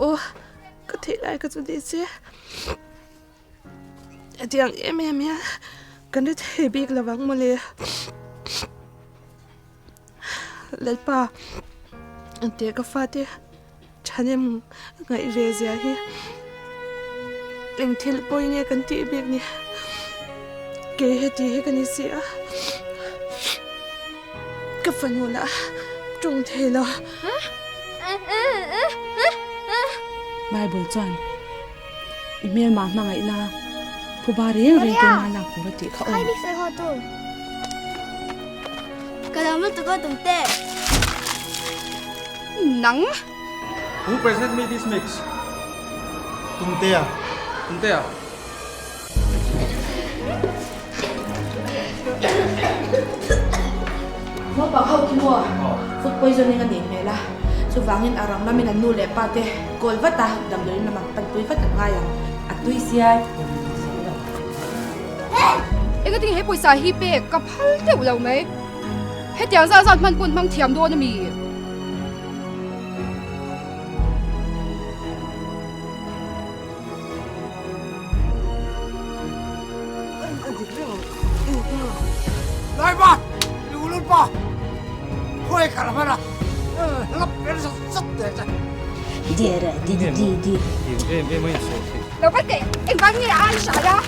Aw ka theih lai kha chu ni se hetiang em em hian kan ri thei bik lo vang mawle. Lalpa engtiang ka fate thahnem ngaih ve zia hi eng thil pawi nge kan tih bik ni kei heti hi ka ni si a ka fanu lah tawng thei lo. Bible chuan i hmelma hmangaihna phuba reng reng keimah lak tur a tih kha aw. Nang. Who present me this mix? Tumtea. Tumtea. Naupang ho khi maw food poisoning a nih hmel a, chuvangin a rang lamin an nu leh pa te kawl vat a, damdawiin lamah panpui vat an ngai ang. A tui siai zel lo. Engatinge he pawisa hi pek ka phal deuh lo mai. Hetiang zat zat hman pawn hmang thiam dawn a mi? Laipa, Lulpa, khawi kal hman a, lap ber zat zat der che. Di di di di. Em em a insawi thei. Lo kal teh, engvang nge a i hrai a?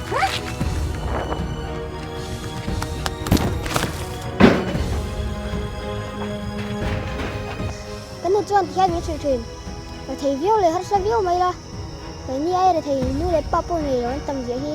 Kan nu chuan tihian min hrilh thin, Rethei viau leh harsa viau mai la, keini ai rethei nu leh pa pawh nei lo an tam ziah hi.